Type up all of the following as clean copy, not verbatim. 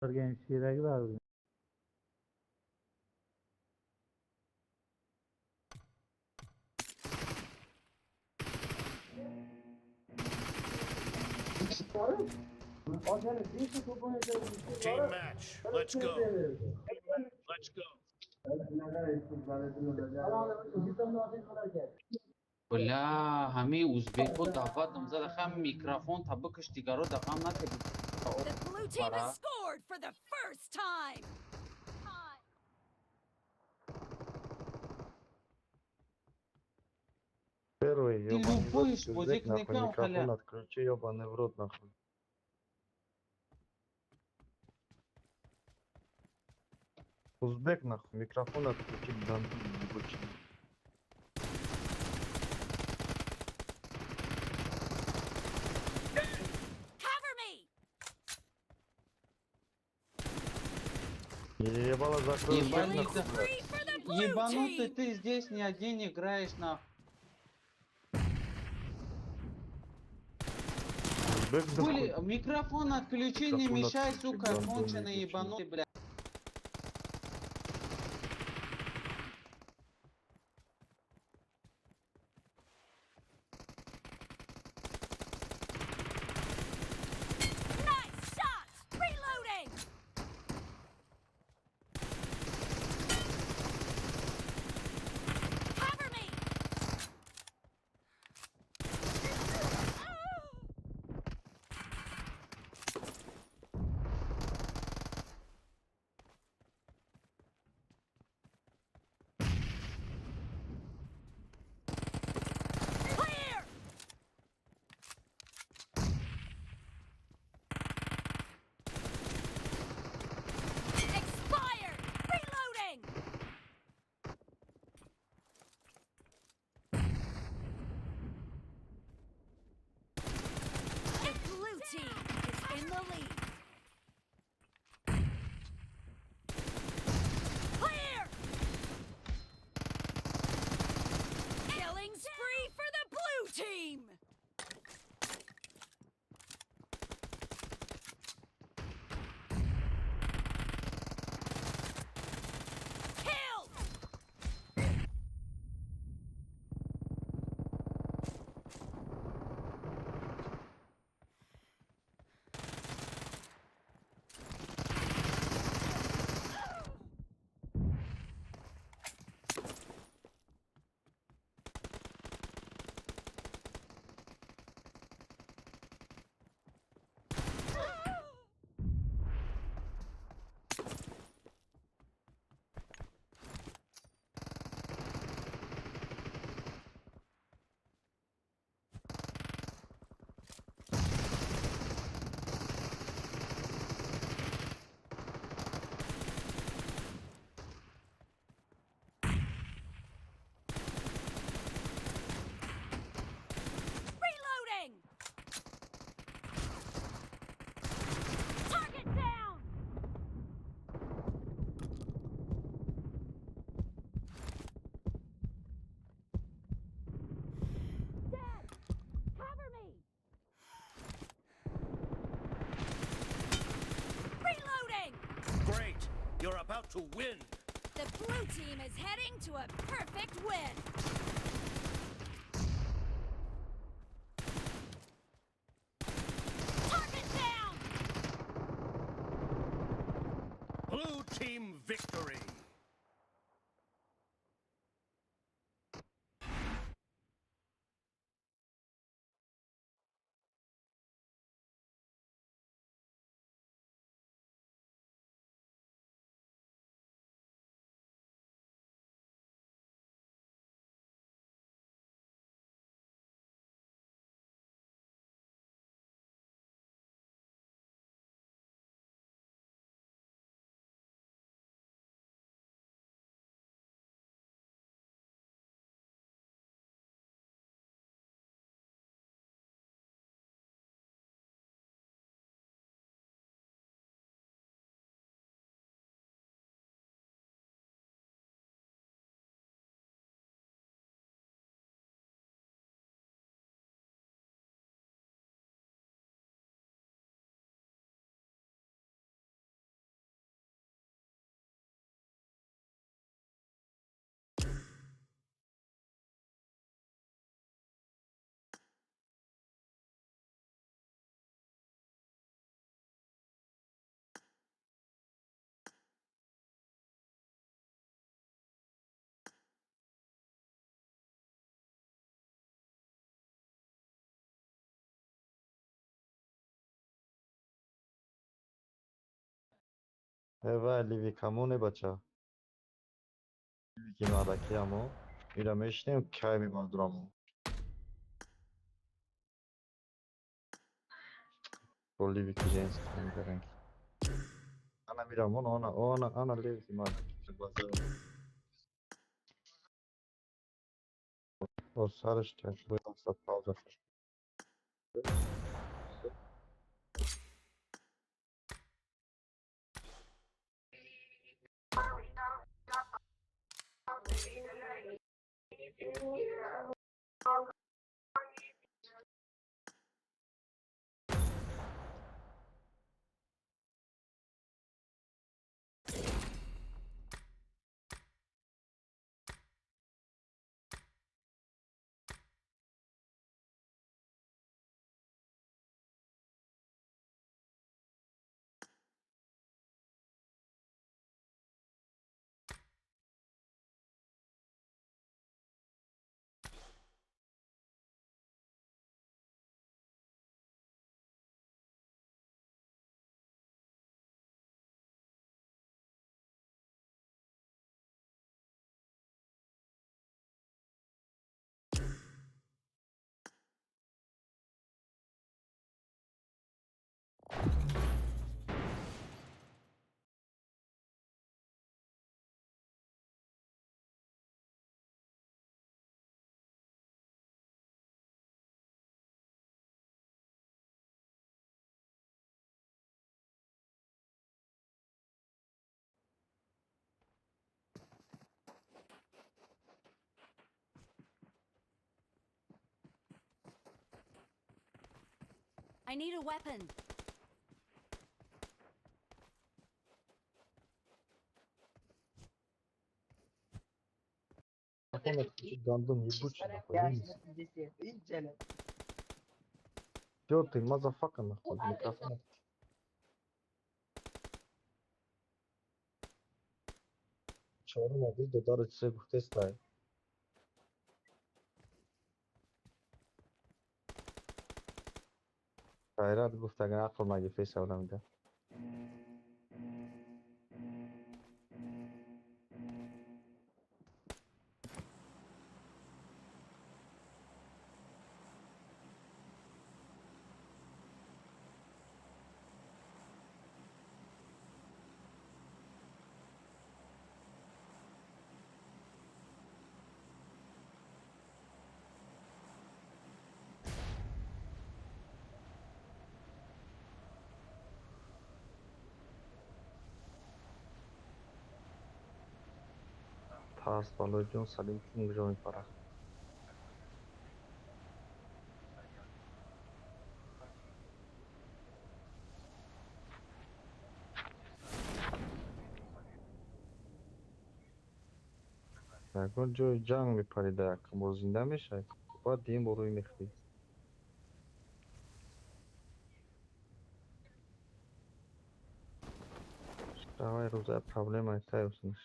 Ularga keragi baribir. Team match. Let's go. Let's go. Бля, ҳамаи узбекҳо даъватам зада, хам микрофон та бикаш, дигаро да хам нате. The blue team has scored for the first time. Первый, Ты ёбаный в рот, любой узбек, бозик нахуй, никам, микрофон халя. Отключи, ёбаный в рот, нахуй. Узбек, нахуй, микрофон отключи, гандон ебучий. Cover me. Ебало закрой рот, Ебаный нахуй, ты. блядь. Three for the blue Ебанутый team. ты здесь не один играешь, нахуй. Узбек, Хули, нахуй. Микрофон отключи, не Микрофон мешай, отключи, сука, гандон конченый ебучий. Ебанутый, бля. Nice shot. Reloading. Cover me. Clear. Expired. Reloading. The blue team is in the lead. Clear. Killing spree for the blue team. Kill. Reloading. Target down. Dead. Cover me. Reloading. Great. You're about to win. The blue team is heading to a perfect win. Target down. Blue team victory. Э вай ливикамоне бача. Ливики мардакиямо. Ира мешинем кай мебардорамо. Бо ливики женский мебарем. Ана мирам, она, она, она, ана ливики мардаки. О, сараш так, пауза. I need a weapon. Микрофон отключить, гандон ебучий, нахуй, вынес. Всё, ты motherfucker, нахуй, микрофон отключи. Чорум аби додари чизе гуфтестай. Хайрат гуфт, агар ақл нагирифтеса одам дида. Тарс балои ҷон Салим кун куҷо мепарад? Ягон ҷои ҷанг мепарида, якум бор зинда мешавӣ, баъд дуюм бор рӯй мехӯрӣ. Давай рӯза проблема тайёсинаш.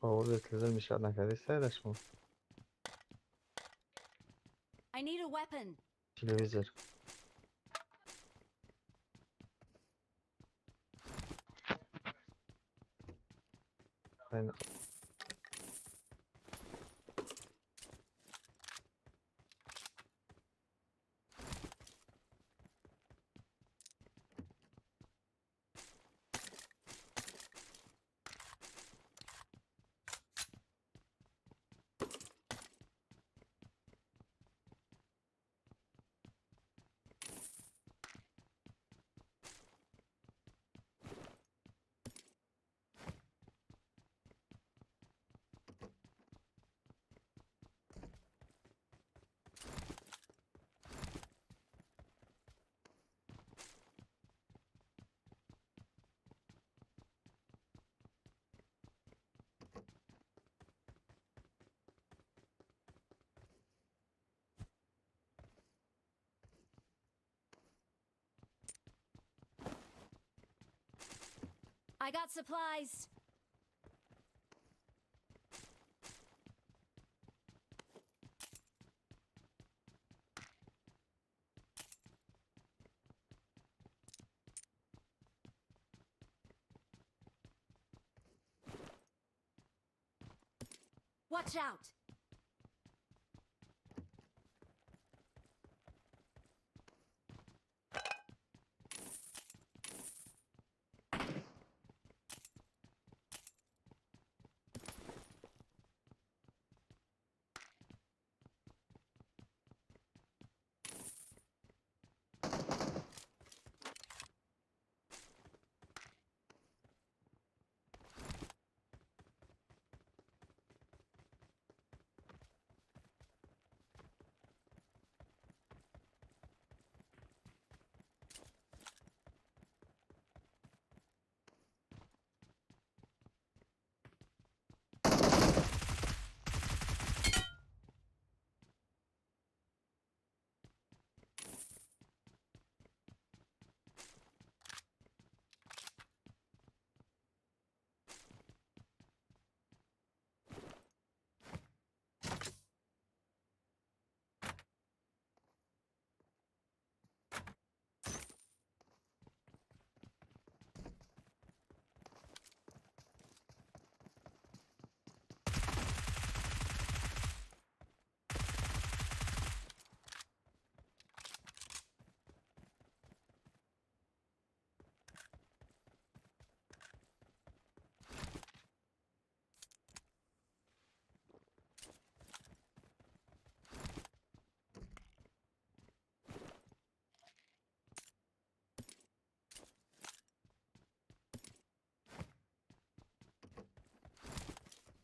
Овози телевизор мешавад накардӣ сайра шумо? I need a weapon. Телевизор. Айн- I got supplies. Watch out!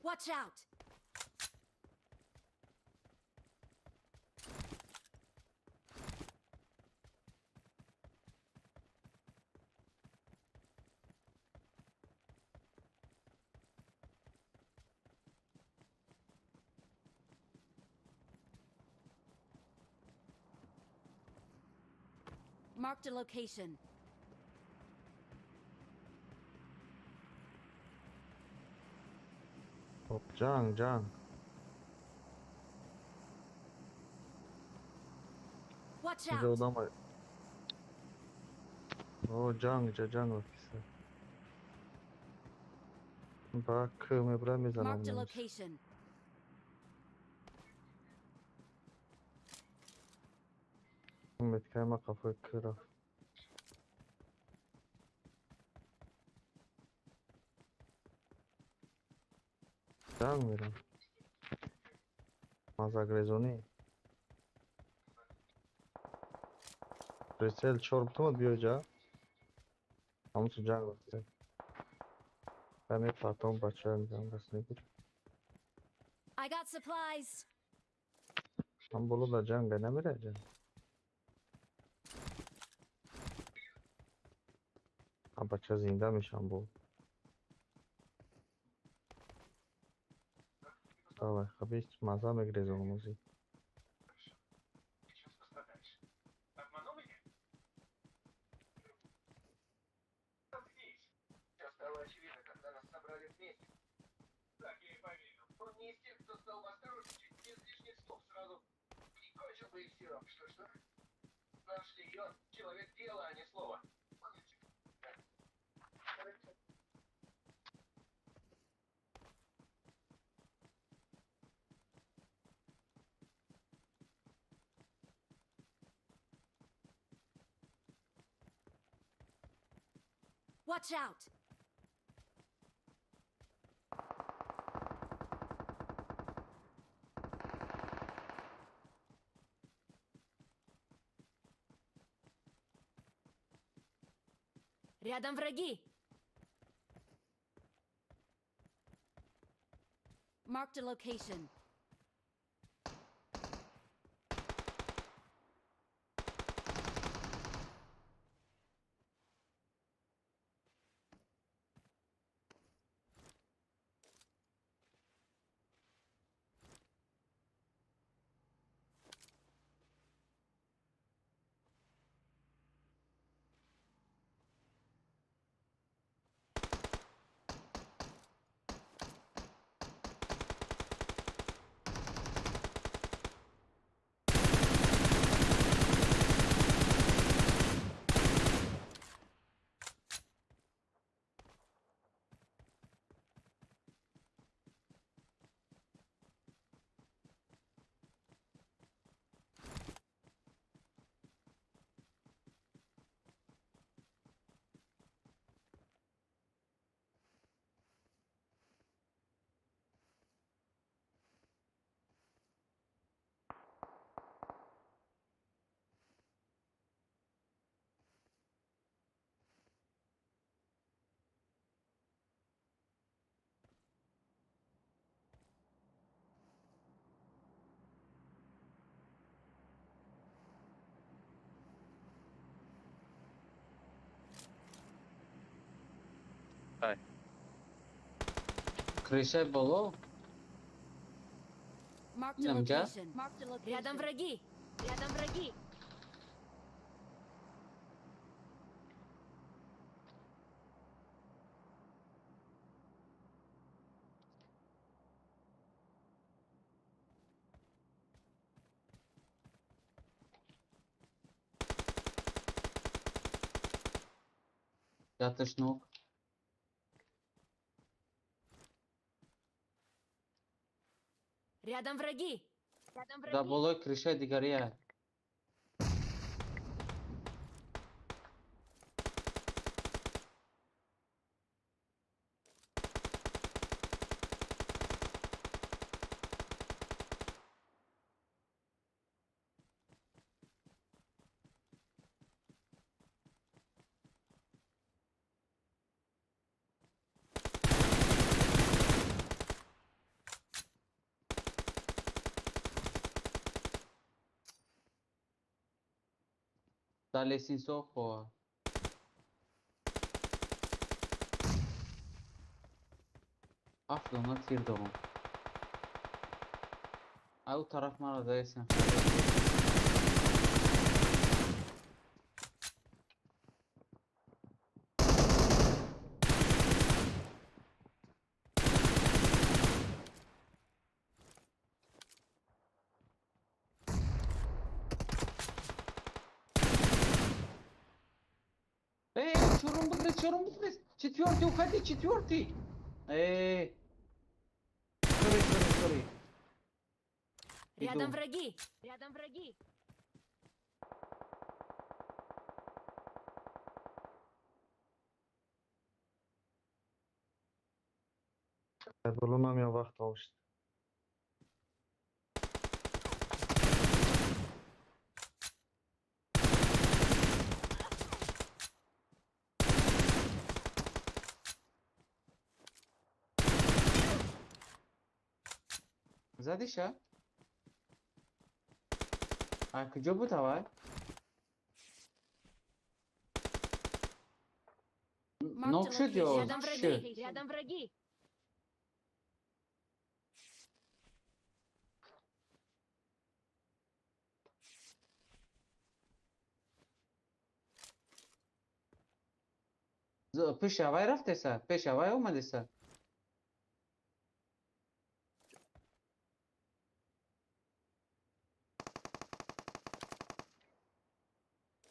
Watch out! Marked a location. Hop, ҷанг, ҷанг. Watch Инҷа out! одам. О, ҷанг, ҷа ҷанг рафиса. Ба к мебра мезанам. Marked a location. Меткай ма қафои к рафт. Ҷанг мерам. Мазагрезонӣ. Прицел чор бутумад биё ҷа. Ҳамусу ҷанг рафиса. Ба мепартом бачаам ҷанг аст мегир. I got supplies. Ҳам боло дар ҷанг намера ҷанг. А бача зинда мешам бо. Давай, хабис маза мегрезонам ози. Watch out! Рядом враги! Marked a location. Ай. Крышай боло? Намҷа? Рядом враги! Рядом враги! Пятый ног. Рядом враги. Рядом враги. Да болой крыша дигария. Dale sin sojo. Афдона тир дорам. Ау тараф мара даесен. Чорум бигрез. Четвертый, уходи, четвертый. Эй. Сори, сори, сори. Рядом враги. Рядом враги. Боло нам я вақт овшт. Задиша? А куҷо буд авай? Нок шуд ё Рядом враги. Рядом враги. Пеши авай рафтеса? Пеши авай омадеса?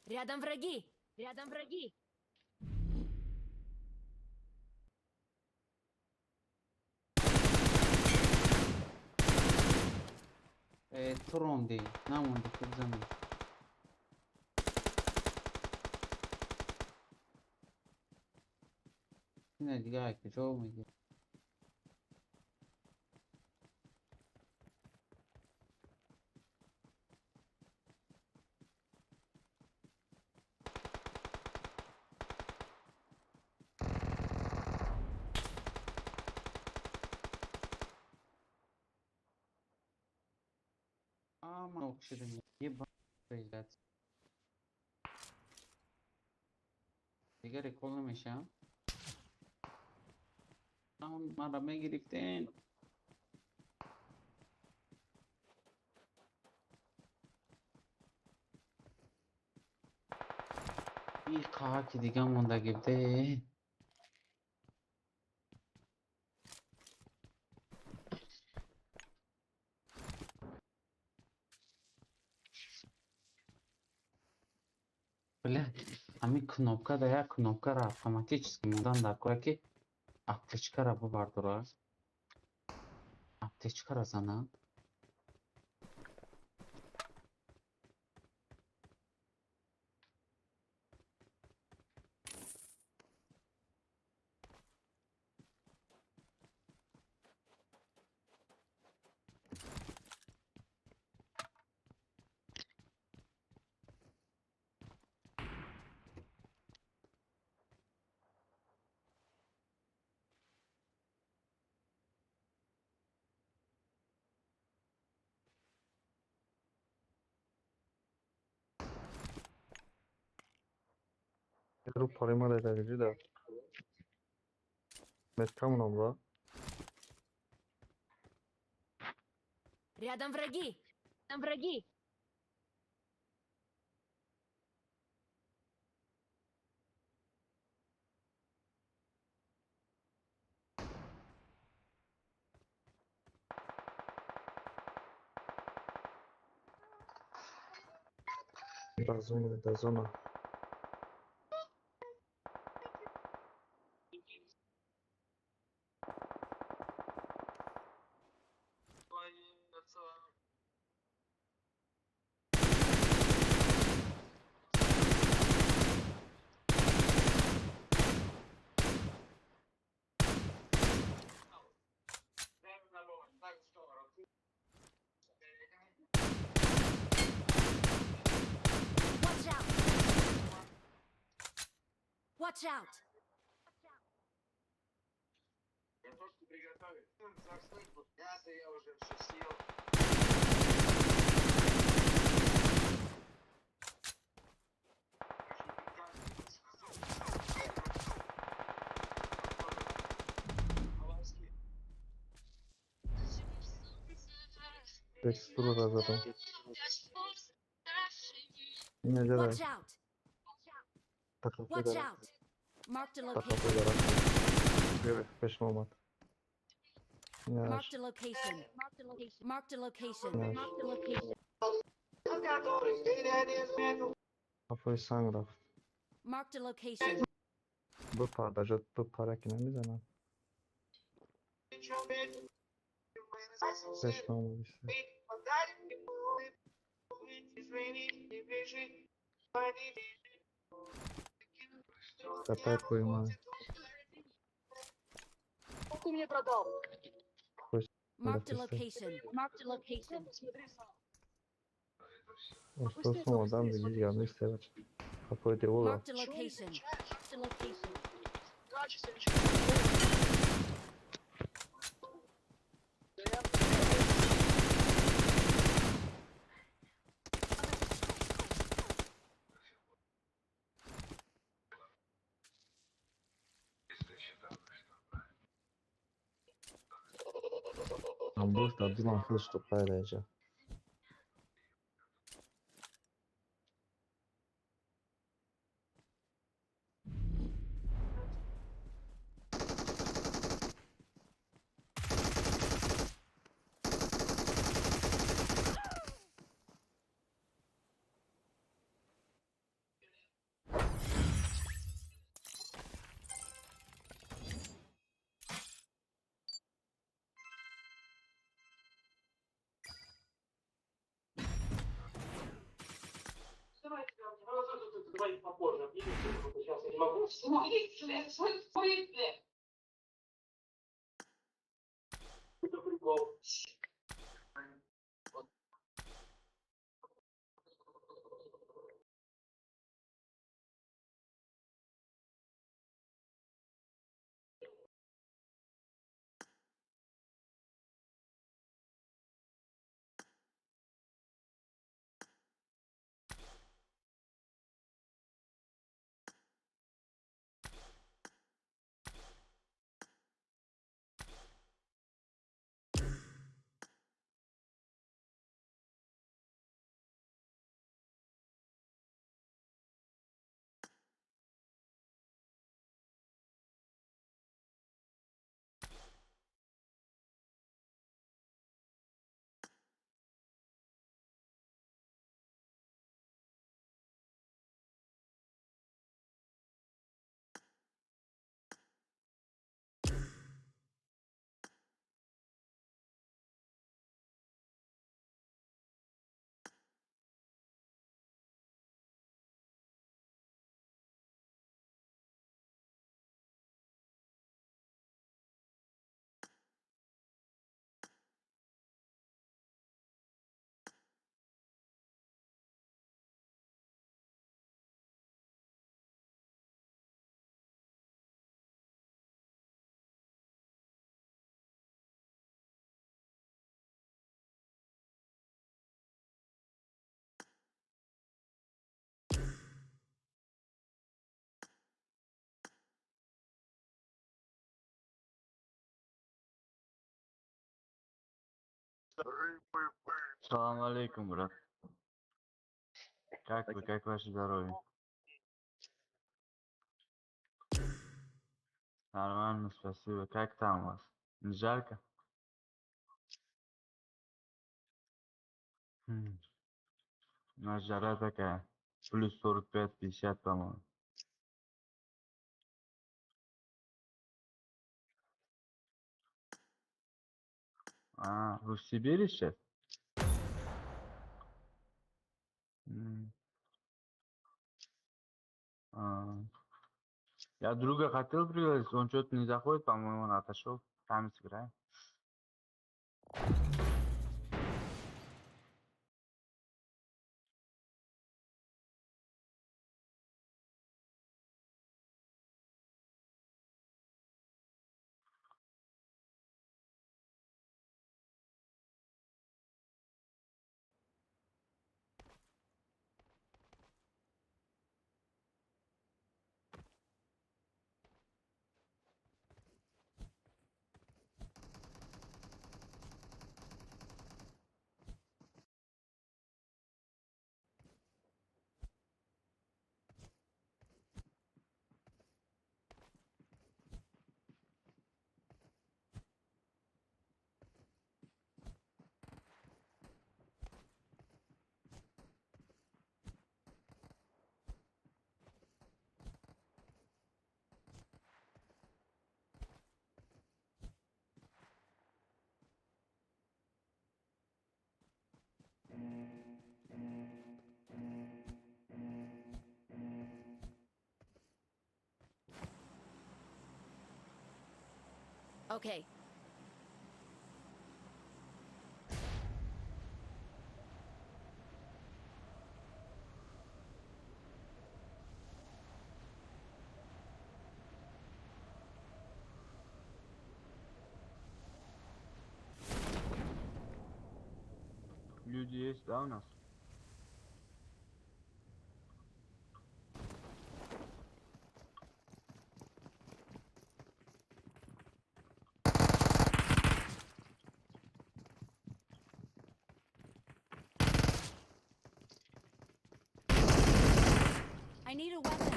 Рядом враги! Рядом враги! Туронди, намонди, хуб занем. Ина дига куҷо омадӣ? Дигар рекол намешавам. Маро мегирифтен. И қаҳаки дига монда гибде. Бля, ҳамин кнопка да як кнопкаро автоматически мондан дар кора ки аптечкаро бубардора. Аптечкаро занам. Ру парима да. Меткамонам ра. Рядом враги. Там враги. Да зона, да зона. Watch out! Watch out! Картошку приготовить. Мясо я уже все съел. Текстуру разорвал. Не делай. Watch out! Watch out! Marked a location. Пешмо омад. Marked a location. Marked a location. Marked a location. Афои санг рафт. Marked a location. Бипар, даҷот бипара ки намезанам. Пешмо омад. Катай поймал. Ты мне продал. Marked a location. Marked a location. Устосум одам диги дигар нест ебач. Капои девола. Marked a location. Marked a location. Качество ничего. Амбуш дар дилам хеле штопай даҷа. Давай попозже объявим, сейчас я не могу. В смысле? В смысле? Это прикол. Салам алейкум, брат. Как вы, как ваше здоровье? Нормально, спасибо. Как там у вас? Не жарко? Хм. У нас жара такая. Плюс 45-50, по-моему. А, вы в Сибири сейчас? М. А, я друга хотел пригласить, он что-то не заходит, по-моему, он отошел. Там сыграем. Okay. Люди есть, да, у нас? I need a weapon.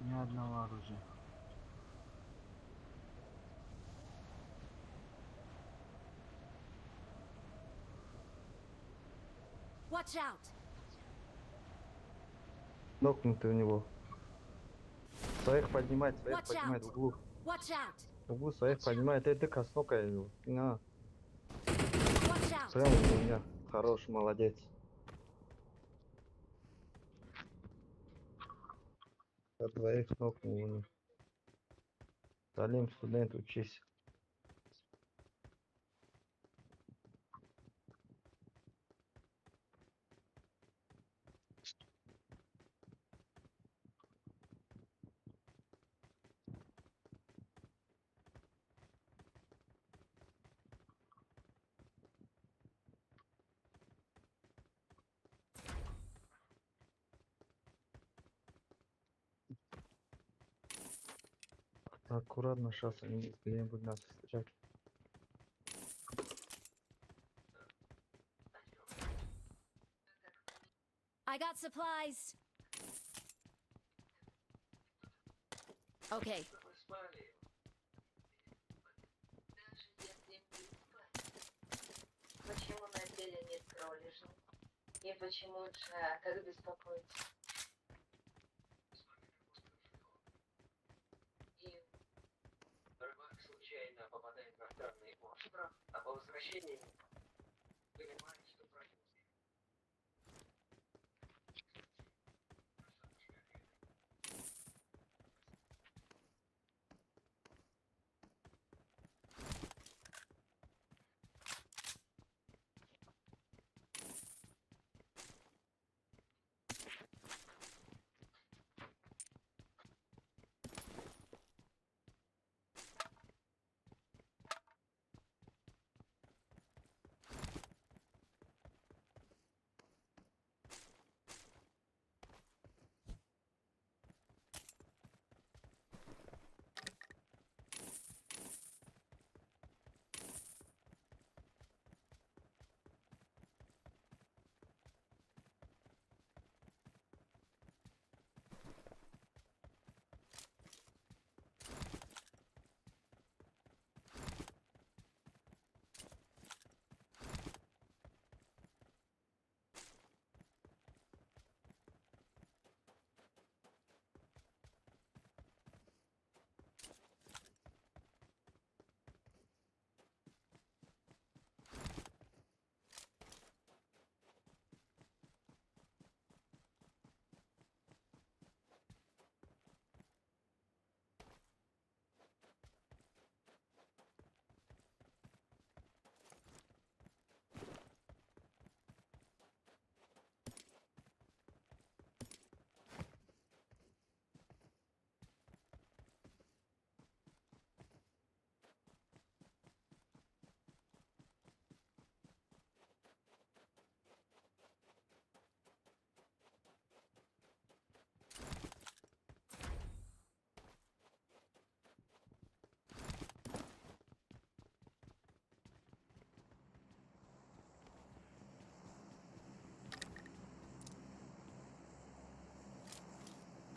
Ни одного оружия. Watch out. Нокнутый у него. Своих поднимать, своих Watch поднимает out. в углу. Watch out. В углу своих поднимает. Эй, ты коснокай его. На, Watch out. прямо у меня. Хорош, молодец. Я двоих нокнул у них. Салим, студент, учись. Аккуратно, сейчас они где-нибудь нас встречать. I got supplies. Okay. Почему на деле нет пролежней? И почему же так беспокоится? И Рыбак случайно попадает на странный остров, а по возвращении понимает, что просился.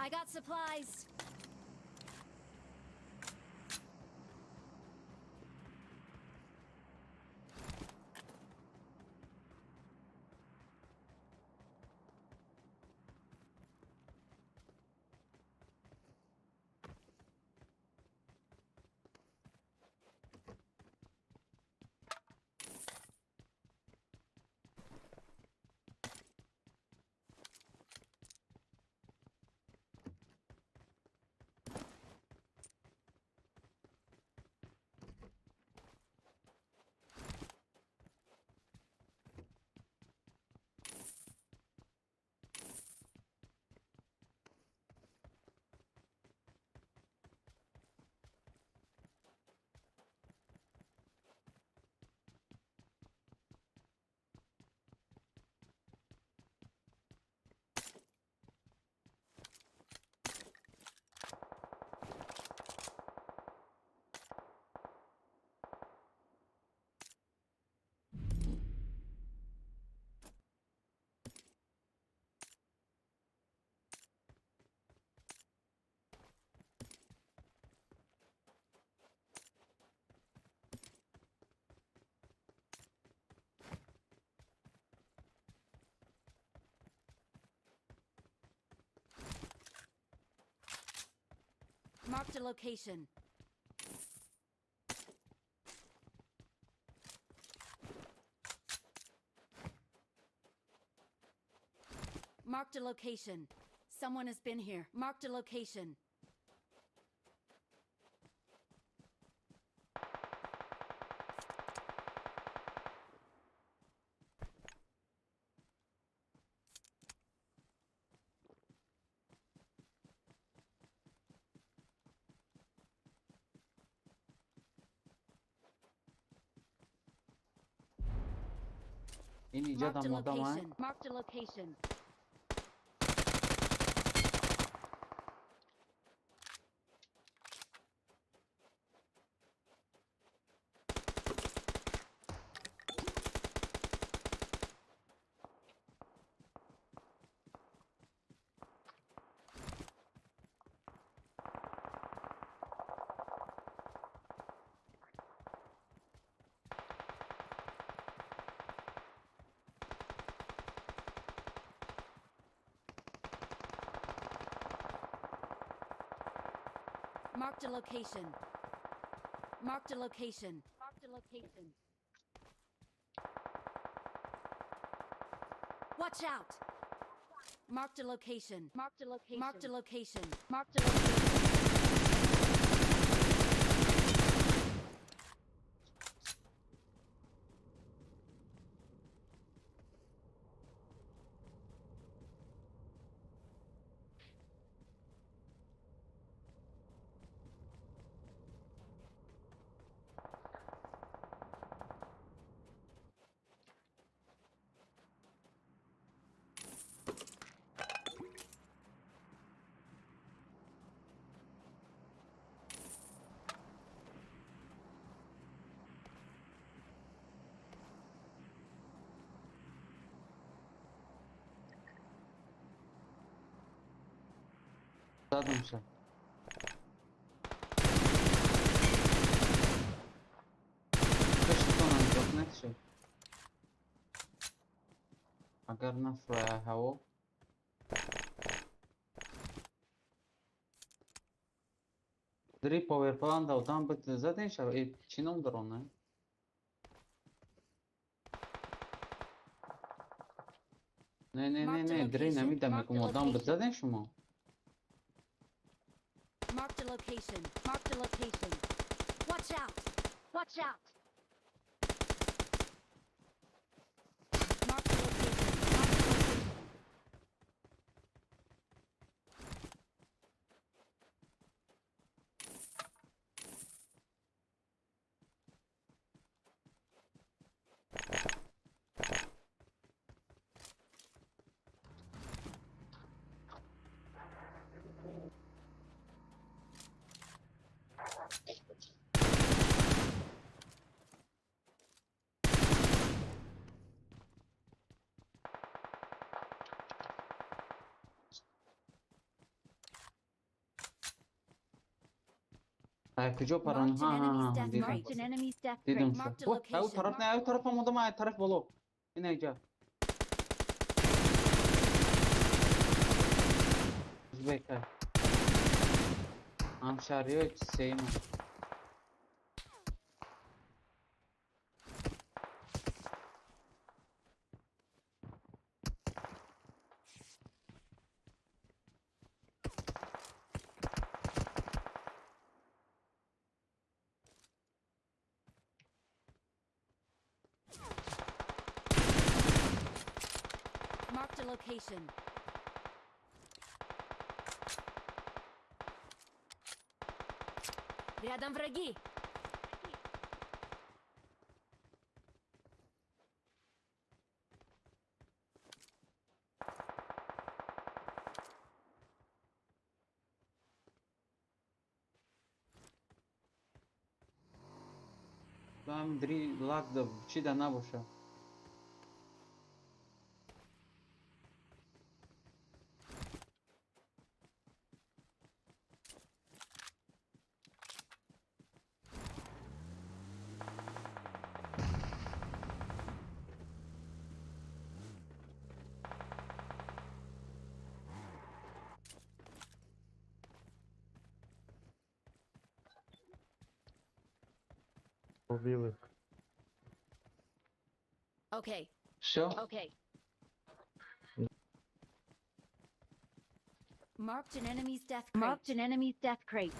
I got supplies. Marked a location. Marked a location. Someone has been here. Marked a location. Ин иҷа Marked a дам одама. location. Marked a location. Marked a location. Marked a location. Marked a location. Watch out! Marked a location. Marked a location. Marked a location. Marked a location. Задумся. Агар нафроя ҳаво. Дри поверплан да одам бит заден шава. Э, чӣ ном дорона? Не, не, не, Marked a не, дри location. намида Marked a мекум одам бит location. заден шумо. Marked a location. Marked a location. Watch out! Watch out! Marked a location. Marked a location. Ай куҷо парон? Marked Ҳа, an ҳа, enemy's ҳа, death дидам. crate. Marked an enemy's death Дидам crate. шо. Marked a О, ай у location. тараф не, ай у тараф омадам, ай тараф боло. Ина иҷа. Узбека. Ҳамшаҳриёи сеюм. Marked a location. Рядом враги. Ҳам дри лак да чӣ да набоша. Убил их. Okay. Всё? Okay. Marked an enemy's death crate. Marked an enemy's death crate.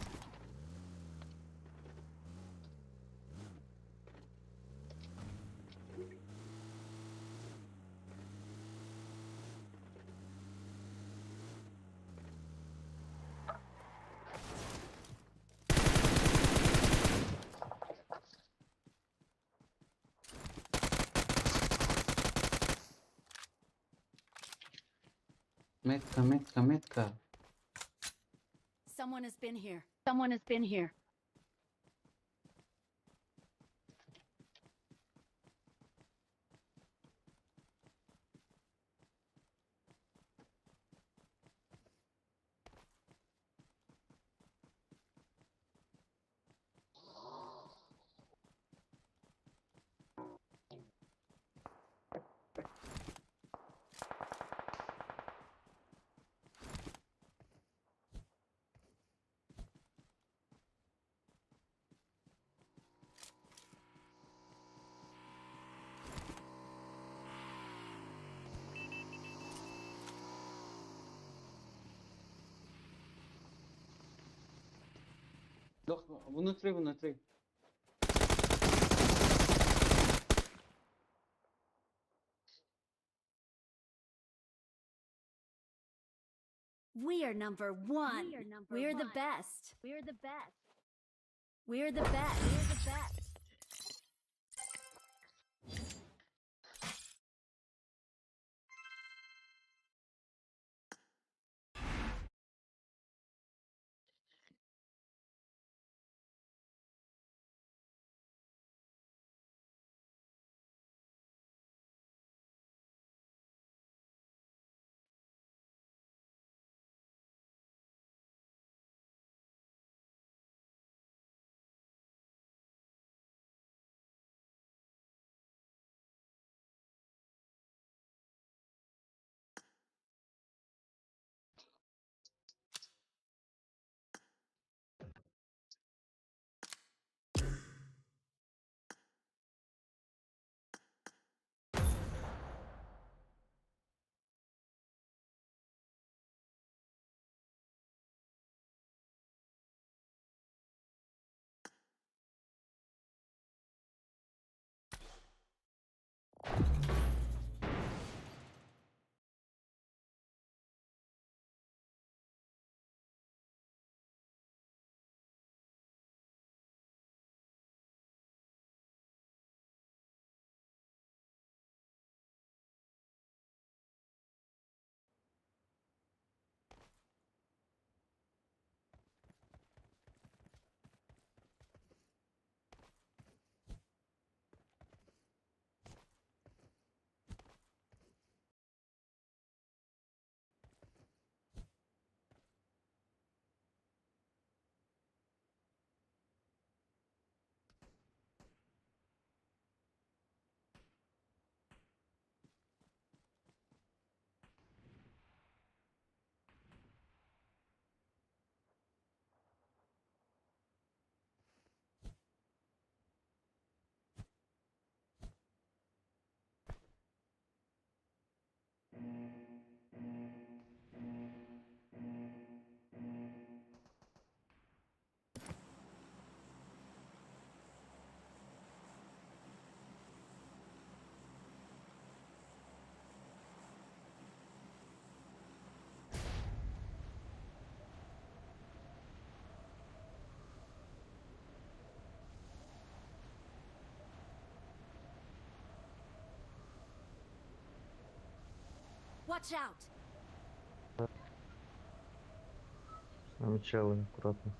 Метка, метка, метка. Someone has been here. Someone has been here. Дох, внутри, внутри. We are number one. We are the best. We are the best. We are the best. We are the best. Watch out! Ами челы, аккуратно.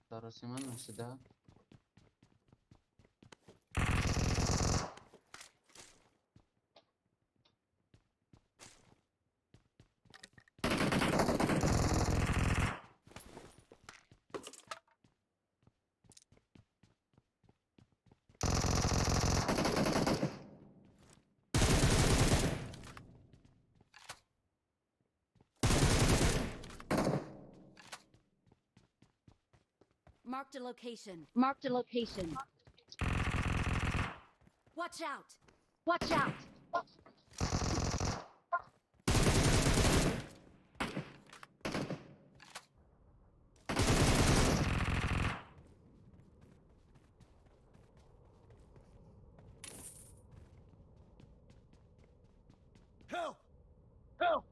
Тарасиман нашида. Marked a location. Marked a location. Watch out! Watch out! Help! Help!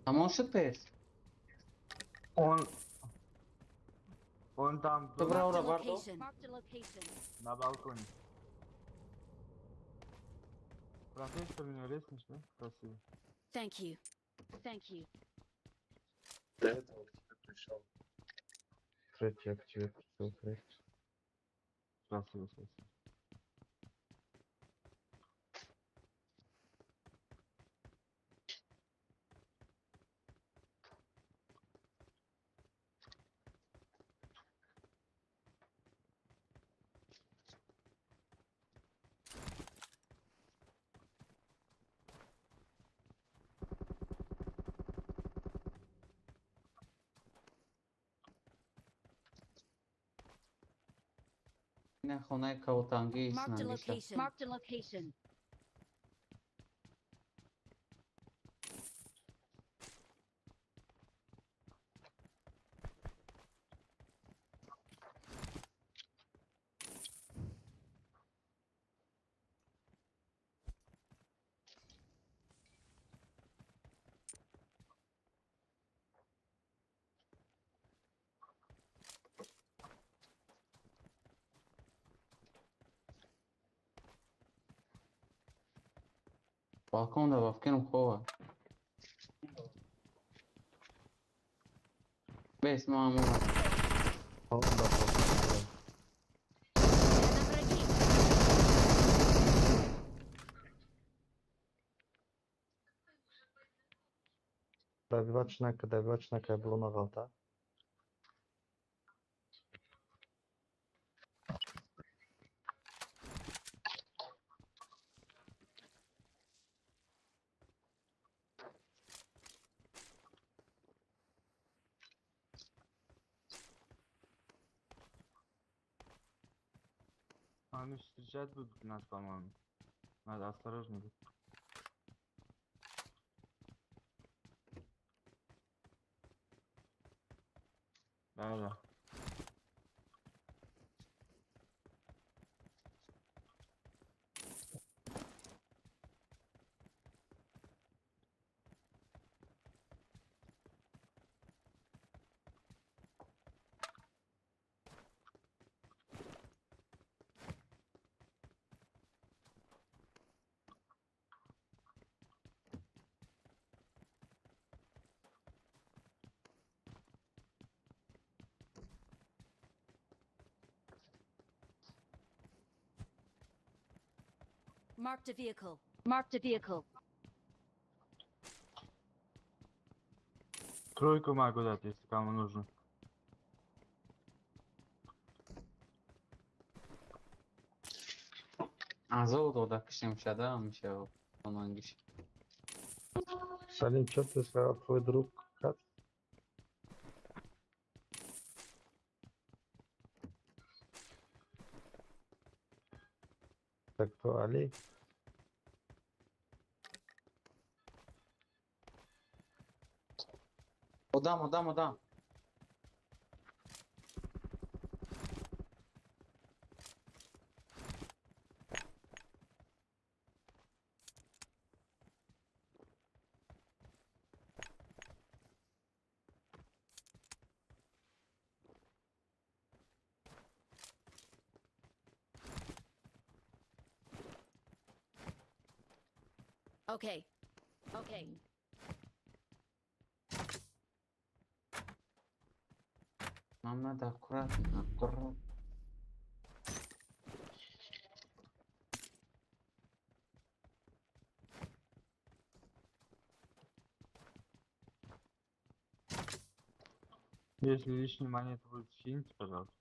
Тамом шуд пес? Он там Добра, Marked a ура, Бардо. location. Marked a location. на балконе. Профессор меня резнешь, да? Спасибо. Thank you. Thank you. До этого к тебе пришел. Третий, я к тебе пришел, третий. Спасибо, спасибо. Ина хонаи кавтангии Marked a снангиша. location. Marked a location. Балкон да бафкинам хова. Бес ма мо. Он на балконе. Рядом враги. Добивач нака, добивач нака, булуна қалта. Они встречать будут нас, по-моему. Надо осторожно быть. Да-да. Marked a vehicle. Marked a vehicle. Тройку могу дать, если кому нужно. Азоб дода кишем шада мешава онангиш. Салим, что ты сказал, твой друг как? Так кто, Али? Одам, одам, одам. Okay. Okay. Нам надо аккуратно, аккуратно. Если лишние монеты будут, скиньте, пожалуйста.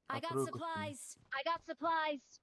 I got тройку скинь. supplies. I got supplies.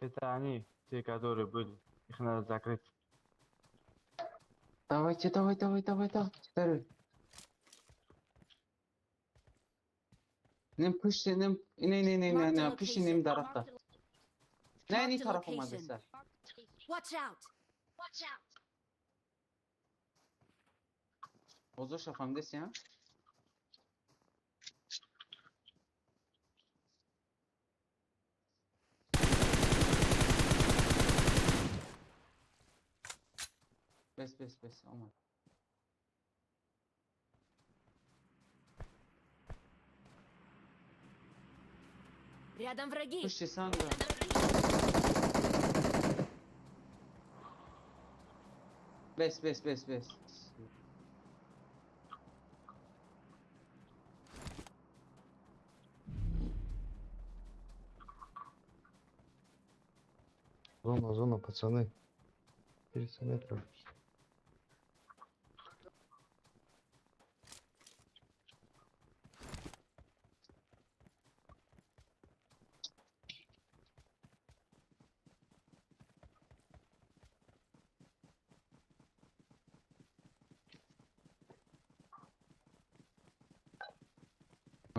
Это они, те, которые были. Их надо закрыть. Давайте, давай, давай, давай, давай. Второй. Нем пушти, нем, не, не, не, не, Marked a не, пушти нем location. дарахта. Не, не Marked a тараф location. омадеса. Watch out. Watch out. Бозоша фаҳмидеси, а? Бес, бес, бес, омад. Рядом враги. Пушти санга. Бес, бес, бес, бес. Зона, зона, пацаны. 400 метров.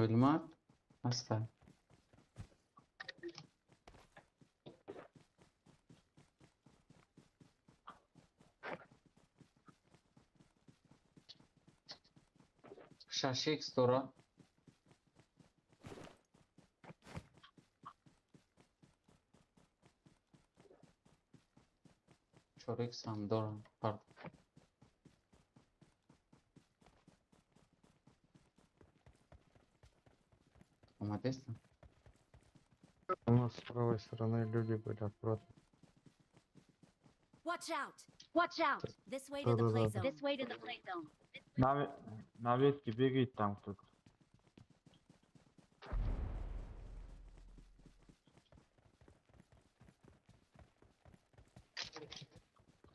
Өлмат аста. Шаш икс дора. Чор икс ҳам дорам. Пардон. Омадеста? У нас с правой стороны люди были, аккуратно. Watch out. Watch out. This way to the play Да-да-да. zone. This way to the play zone. На ветке бегает там кто-то.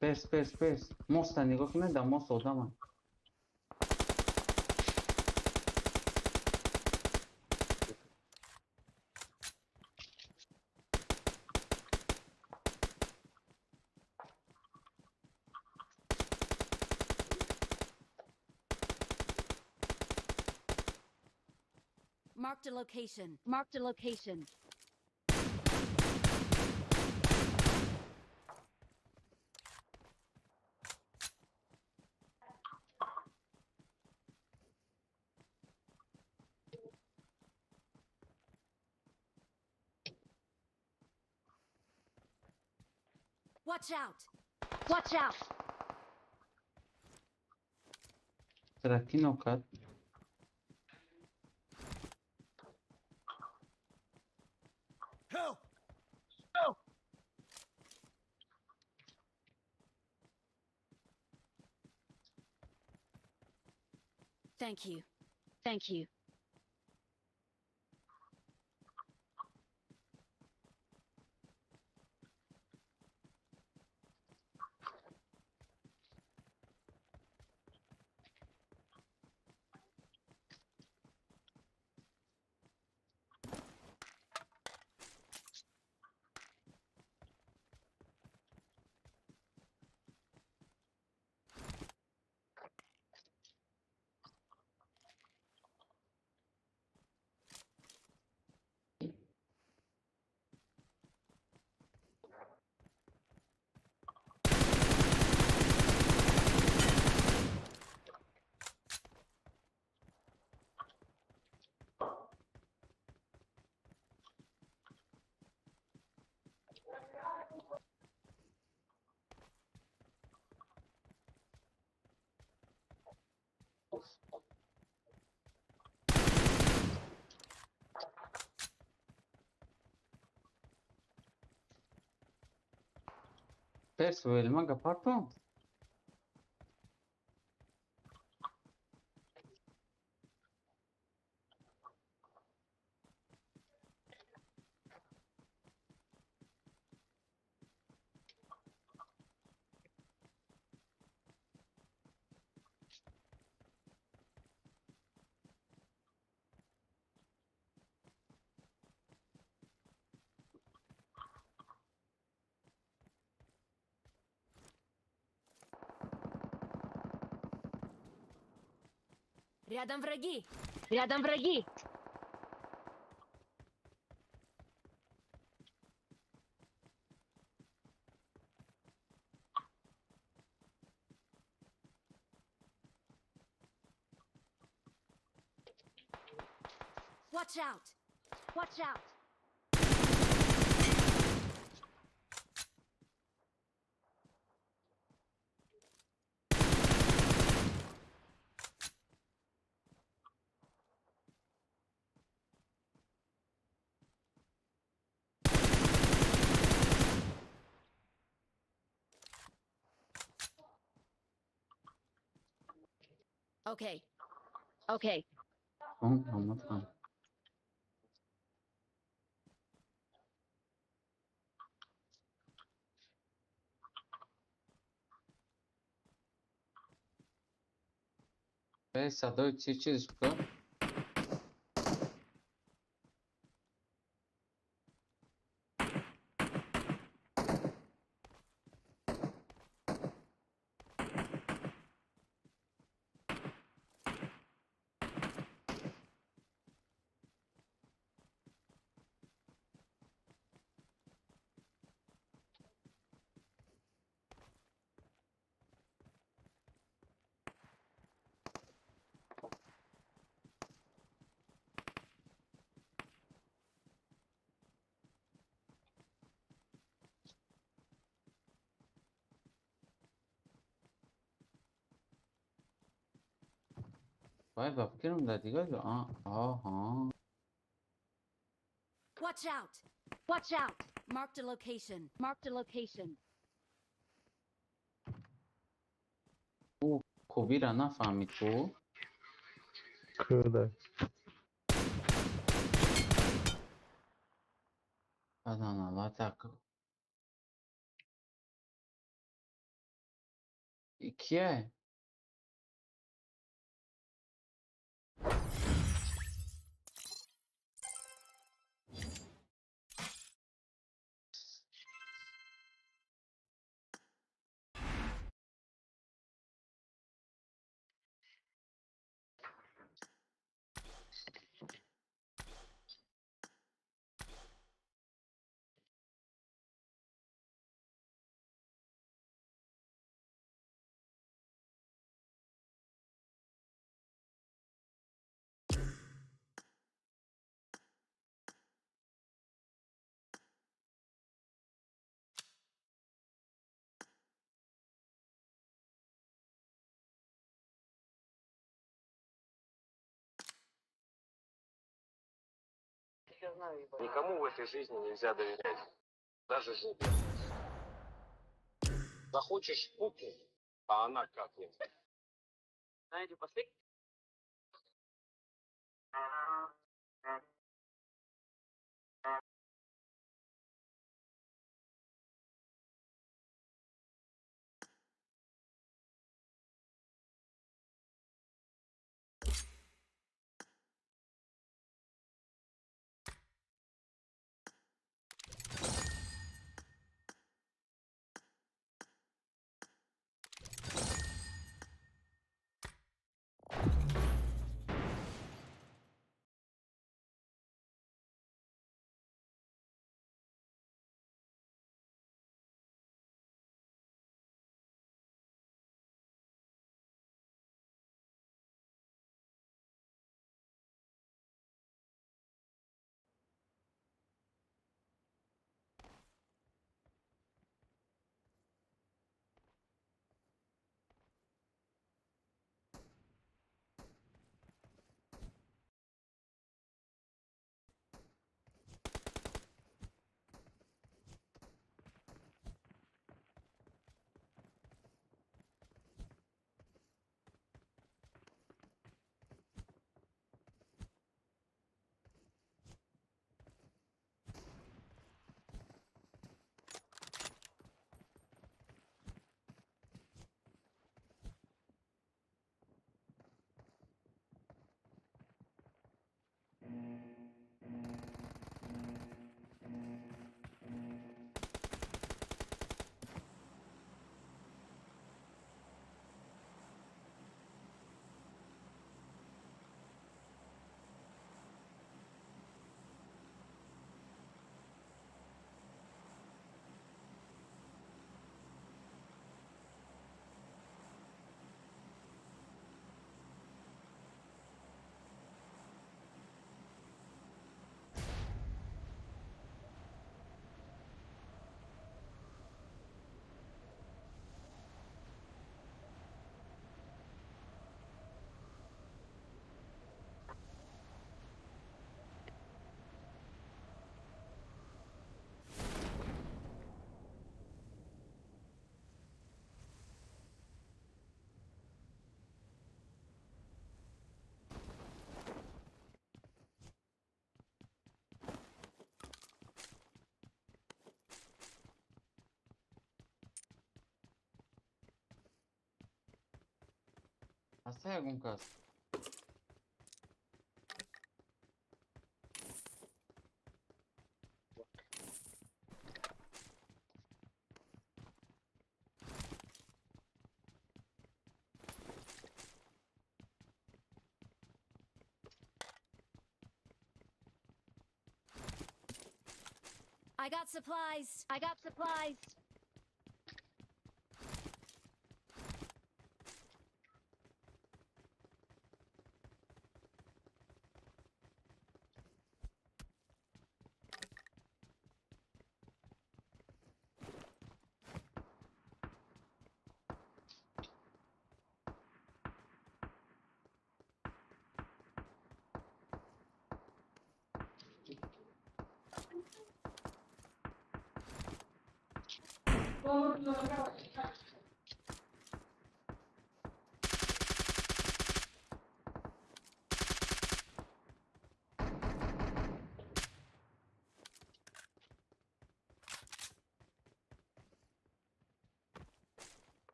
Пеш, пеш, пеш. Моста нигоҳ кунед, дар мост одаманд. Marked a location. Marked a location. Watch out! Watch out! Тракино кард. Help! Help! Thank you. Thank you. Перс велма гапартон. Рядом враги! Рядом враги! Watch out! Watch out! Okay. Okay. Он омад ҳам. Э, садои чӣ чиз шуд? Вай, ба фикрам дар дигар ҷо. Оҳо. Watch out! Watch out! Marked a location. Marked a location. Ӯ кубира нафаҳмид ку? Кӯда. Баъдан албатта кие? Никому в этой жизни нельзя доверять. Даже жене. Захочешь — купи, а она как-нибудь. Ҳаста ягон кас? I got supplies. I got supplies.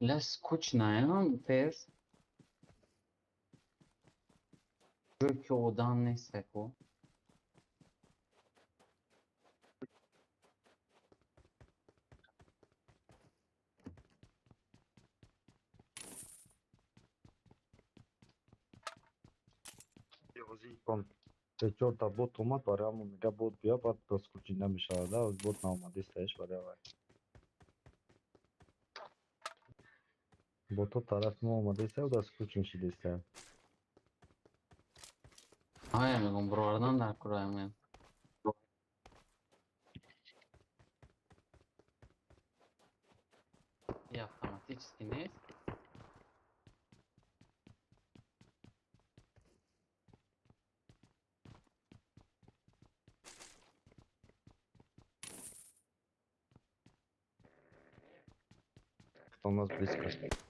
Ля скучная, ферз. Ҷое ки одам нестаку. Се-чорта бот омад, барои ҳамон мега бот бия, баъд скучно намешавад, да, бот наомадистаеш барои вай. Бото тарафи мо омадиста, да скучно шидиста. Ая мегум, бировардан дар кураям. И автоматически нест. Кто у нас близко?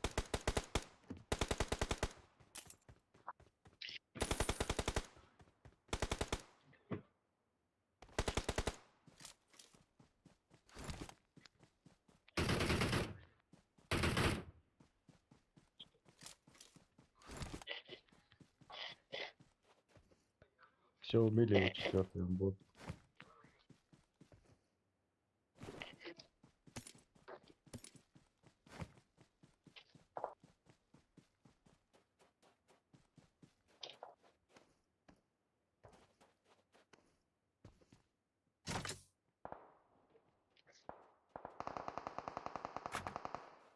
Все убили его, четвертый бот.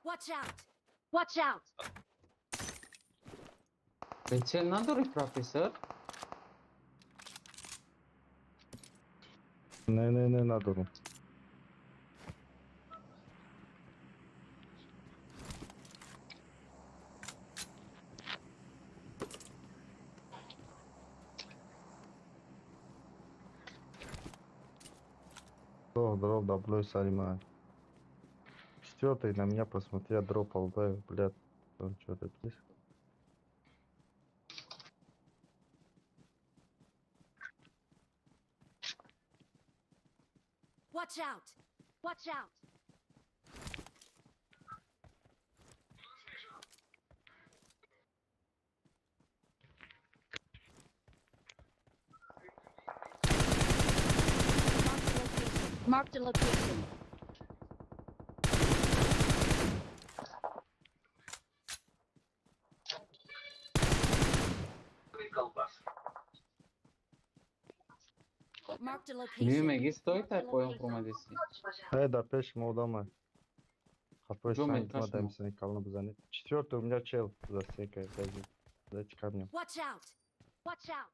Watch out! Watch out! Прицел надори, професор? Не, надорум. Дроп, даблю, сарима. Четвертый на меня посмотри, я дропал, да, блядь. Он что-то близко. Watch out! Watch out! Marked a location. Колбасы. Marked a location. Меги стой тай поён промадиси. Эй, да пеш модама. Хафой Джо, сам мелькаш мадам мо. сен кална бизанед. Четвертый у меня чел за стенкой, даже. Дайте камнем. Watch out! Watch out!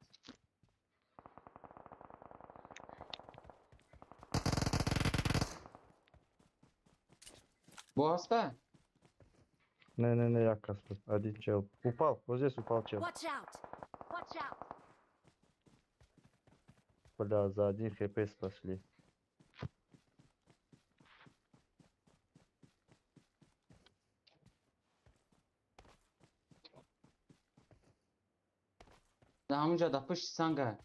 Бо ҳаста? Не, я каспер. Один чел. Упал, вот здесь упал чел. Watch out! Watch out! Бля, за один хп спасли. Да ҳамунҷа да пушти санга.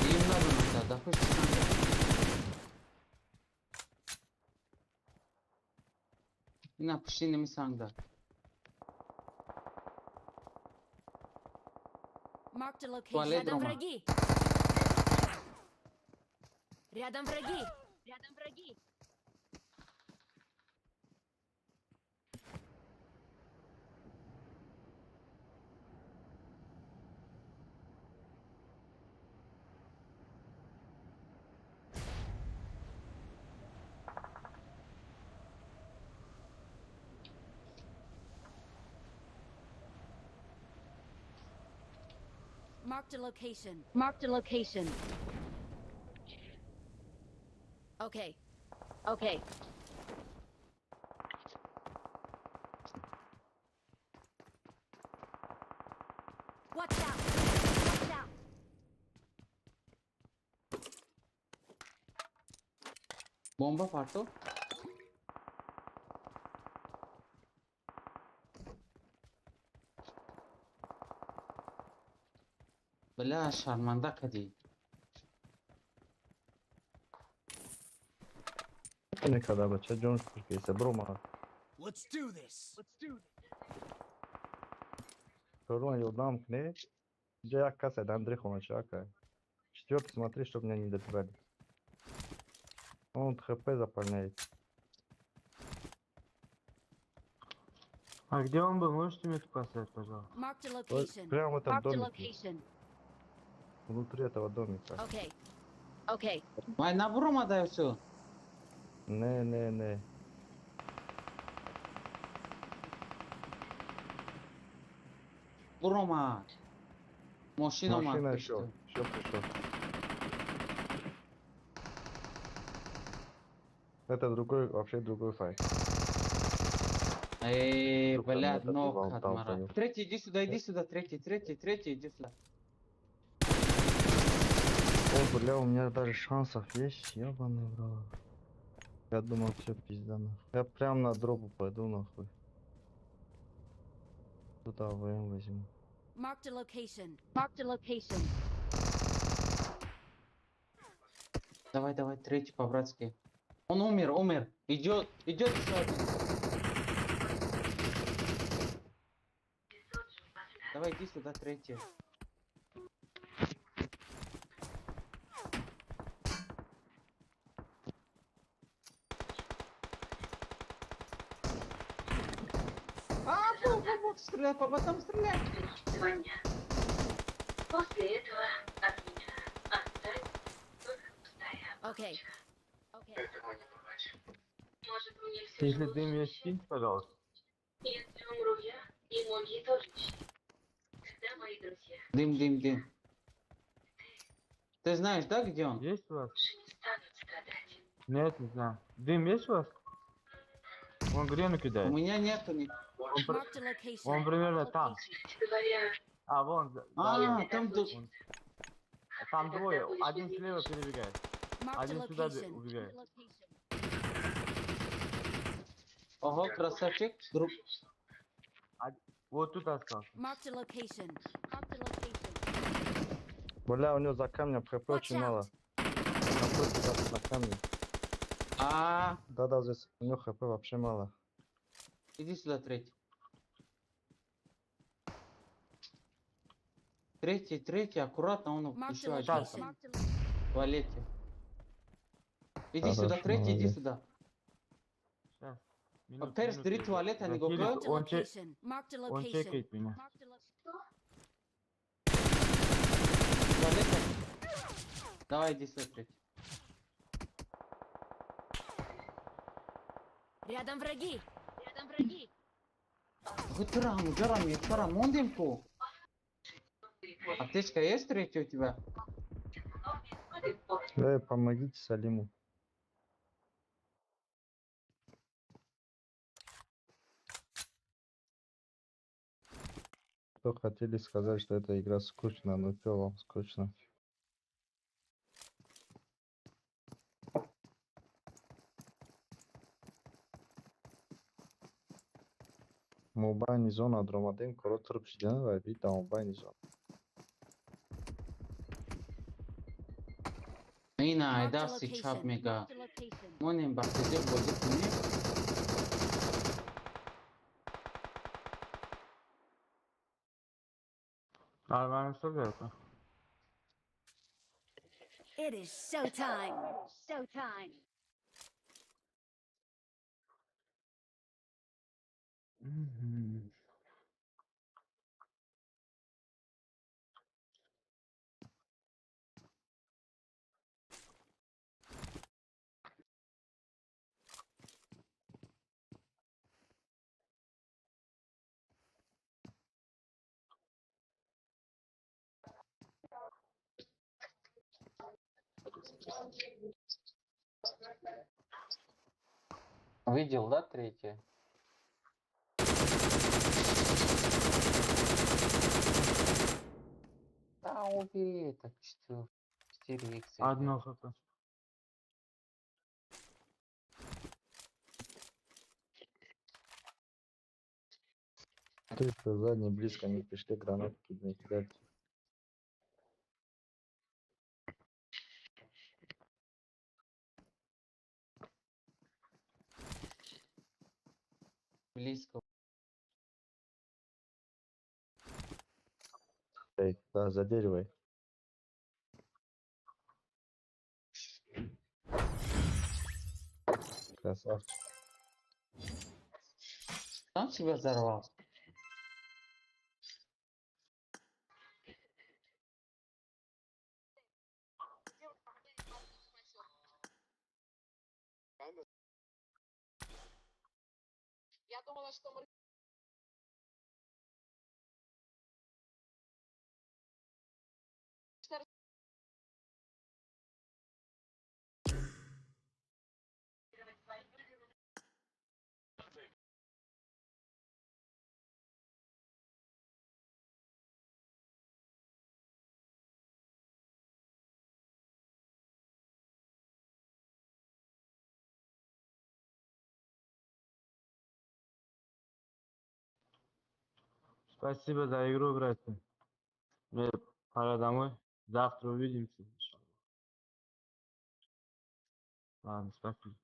Дим набуната, да пушти санга. Ина пушти неми сангда. Marked a location. Туалет, Рядом Рома. Враги! Рядом враги! Рядом враги! Marked a location. Marked a location. Okay. Okay. Watch out! Watch out! Бомба парто? Бля, шарманда кадӣ. Никогда, бача, Джон Шпикейся, брома. Let's do this. Let's do this. Корона ёдам кне. Где я касса, да Андрей Хомачака. Четвертый, смотри, чтобы меня не добивали. Он хп заполняет. А где он был? Можете метку поставить, пожалуйста? Marked a Вот location. прямо в этом Marked a домике. Location. Внутри этого домика. Okay. Okay. Вай набуромада всё. Не. Буромад. Мошин омад. Машина Пушти. еще. Еще пришел. Это другой, вообще другой файт. Эй, Сука, бля, ну это ног ты от болтал, мара. понял. Третий, иди сюда, третий, третий, третий, иди сюда. О, бля, у меня даже шансов есть, ёбаный в рот. Я думал, все пизда нахуй. Я прям на дропу пойду нахуй. Туда АВМ возьму. Marked a location. Marked a location. Давай, давай, третий по-братски. Он умер, умер. Идет, идет еще один. Давай, иди сюда, третий. А, бо, стреляй, по ботам стреляй. 2 дня. После этого от меня останется только пустая Окей. оболочка. Okay. Этому не бывать. Может, мне все же Если лучше дым есть, исчезнуть? кинь, пожалуйста. Если умру я, и Моги тоже исчезнет. Тогда мои друзья Дым, дым, дым. Ты знаешь, да, где он? Есть у вас? больше не станут страдать. Нет, не знаю. Дым есть у вас? Он грену У кидает. меня нету ни. Он, Marked a location. он примерно там. Кстати говоря, А, вон. Да, А, да, там он. Там двое. Один слева перебегает. Marked a Один сюда location. убегает. Ого, красавчик. Друг. Вот тут остался. Marked a location. Marked a location. Бля, у него за камнем хп Watch очень мало. out. Напротив, на камне. А, Да-да, здесь у него хп вообще мало. иди сюда, третий. Третий, третий, аккуратно, он Marked еще a один там, location. в туалете. Иди сюда, Хорошо, третий, иди молодец. сюда. Сейчас. Минуту, Перс, минуту, три я туалета, не захилюсь. го Marked a Он, location. Marked a он location. чекает меня. Marked a lo- Туалета. Давай, иди сюда, третий. Рядом враги. Рядом враги. Гутрам, жарам, я мондимку. Аптечка есть третья у тебя? Эй, помогите Салиму. Что хотели сказать, что эта игра скучная, но чё вам скучно? Мобайни зона дромадем коро трп шидана ва бита мобайни зона. Ина, Marked a айдаси чап location. мега. Marked a location. Монем бахтизе бозӣ кунем. Нормально все это. It is showtime. Showtime. Мгм. Видел, да, третье? Да, убери это 4, 4 икс. Одно хп. Ты что, задний близко не пришли, гранатки не кидать. Близко. Эй, да, за дерево. Красавчик. Сам себя взорвал. Я думала, что мы Спасибо за игру, братья. Мне пора домой. Завтра увидимся, иншаллах. Ладно, спасибо.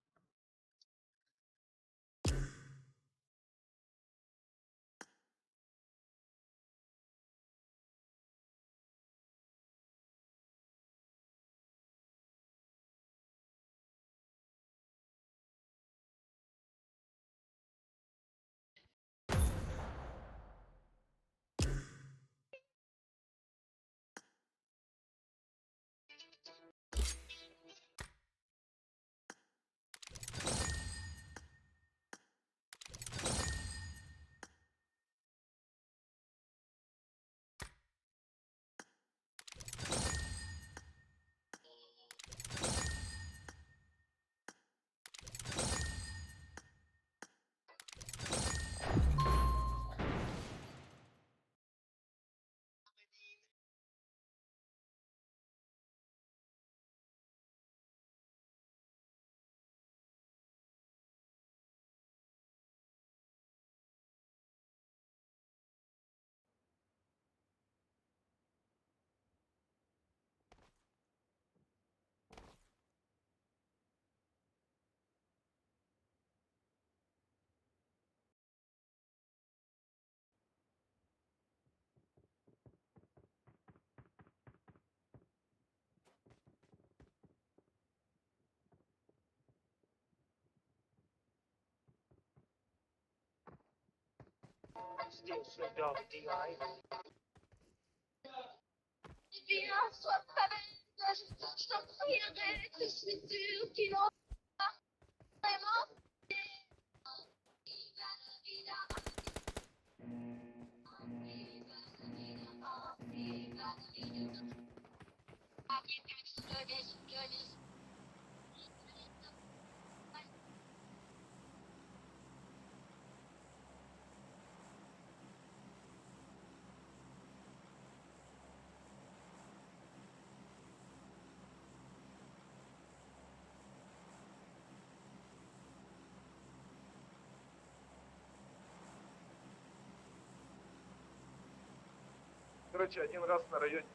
Короче, один раз на районе.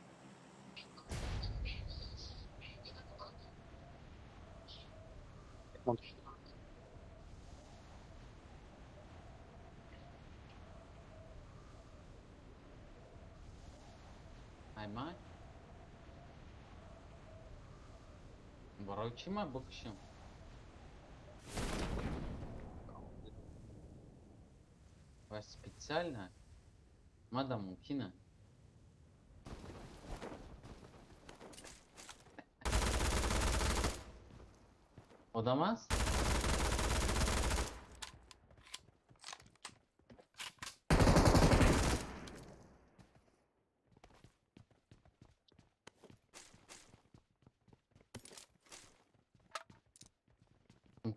Аймай? Барои чӣ ман бикушам? Ва специально? Мада мумкина. Одам аст?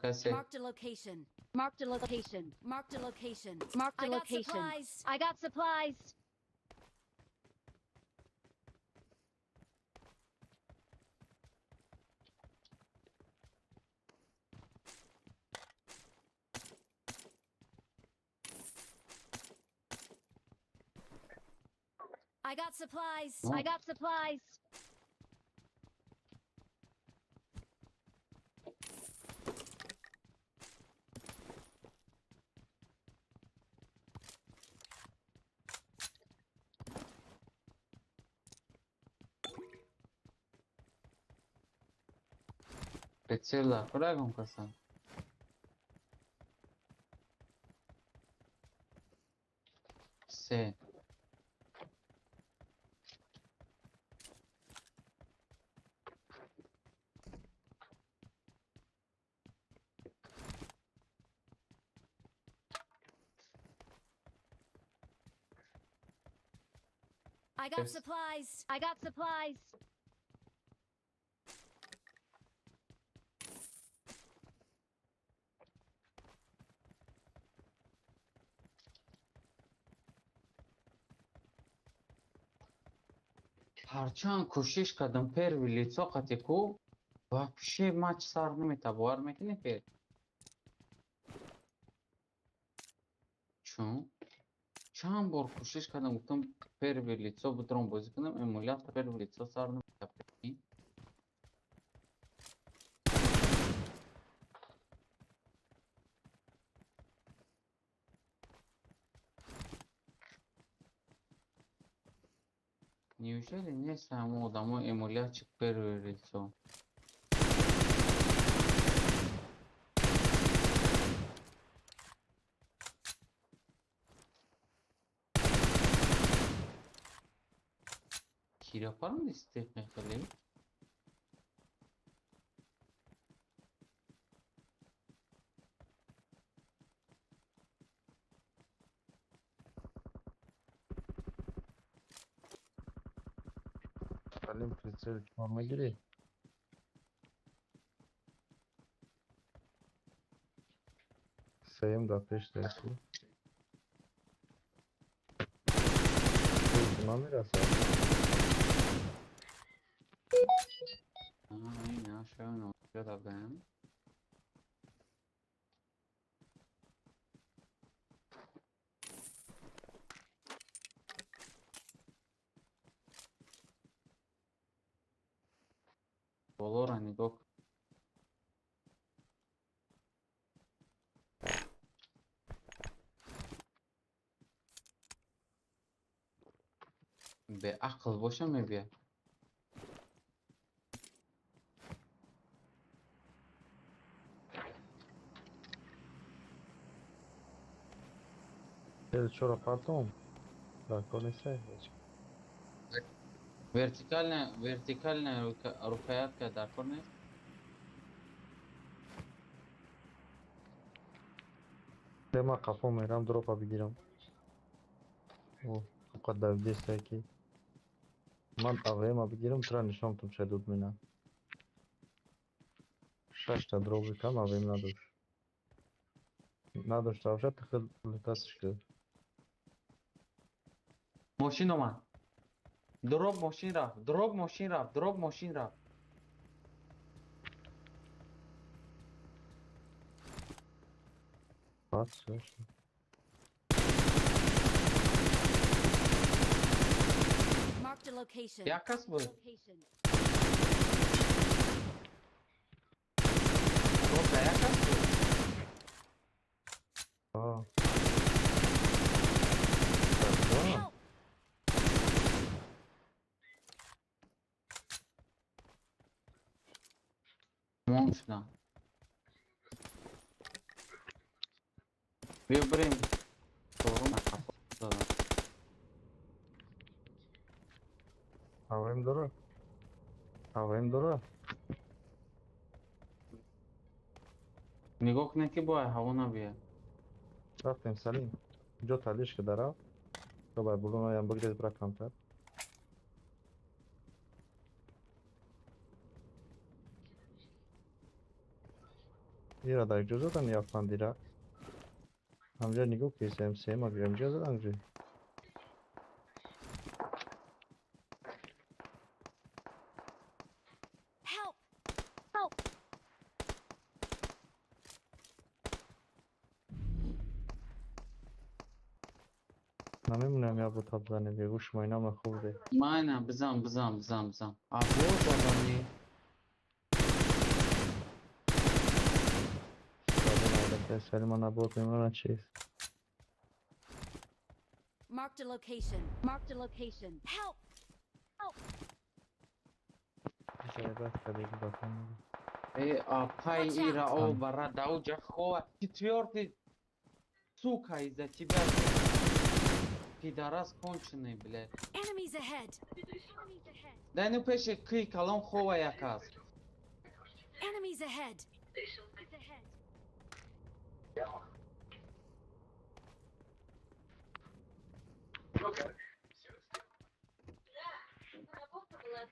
Касе Marked a location. Marked a location. Marked a location. Marked a I got location. supplies. I got supplies. I got supplies. Oh. I got supplies. Прицел дар касан. Се. I got Yes. supplies. I got supplies. Ҳарчанд кӯшиш кардам, первый лицо қати ку вообще матч сар намета, бовар мекунӣ, пер? Чун? Чанд бор кӯшиш кардам, гуфтам первое лицо бидром бозӣ кунам, эмулятор первое лицо сар намеда. Прикинь. Неужели нест ҳамон одамо эмулятчик первое лицо? Кирапарам нест хеле? Салим, прицел мегирӣ? Сеюм дар пеш дасти. Намерасад. Ина шояд ҷо болоро нигоҳ кун. Беақл боша, мебия. Чора потом. Так, он и Вертикальная рукоятка дар кор нест? Ма қафо мерам, дропа бигирам. Қадар дестае ки ман АВМа бигирам, тура нишон тум шадуд мина. Шашта дроп бикам, АВМ надошт. Надошта бошад, тихел лутасиш кирд. Мошин омад. Дроп мошин рафт, дроп мошин рафт, дроп мошин рафт. Баъд слушай. Marked a location. Як кас буд? Location. Дроп да як кас буд? А. Help! Мон шудам. Биё бирем. Чорум қафо задам. АВМ дора? АВМ дора? Нигоҳ кунед, ки бояд ҳаво набияд. Рафтем, Салим. Ҷо талиш ки дарав. То бай булунаям бигрез, бира камтар. Ира дар ҷо задан яфандира. Ҳамҷа нигоҳ ки СМС ма ҳамҷа задан ҷи. Help! Help! Намемонам я бо тап занем, бегӯш майнама хӯрде. Майна, бизан, бизан, бизан, бизан. Або задани. Салима набот мемонад чиз. Marked a location. Marked a location. Help! Help! Заебать кадеги батон. Э, апай Watch out. Ира, о, бара, дауджа хова. Четвертый, сука, из-за тебя. Пидорас конченый, блядь. Enemies ahead. Enemies ahead. Дай ну пеше кый калон хова якас. Enemies ahead. Enemies ahead. Ну как? Все Работа была.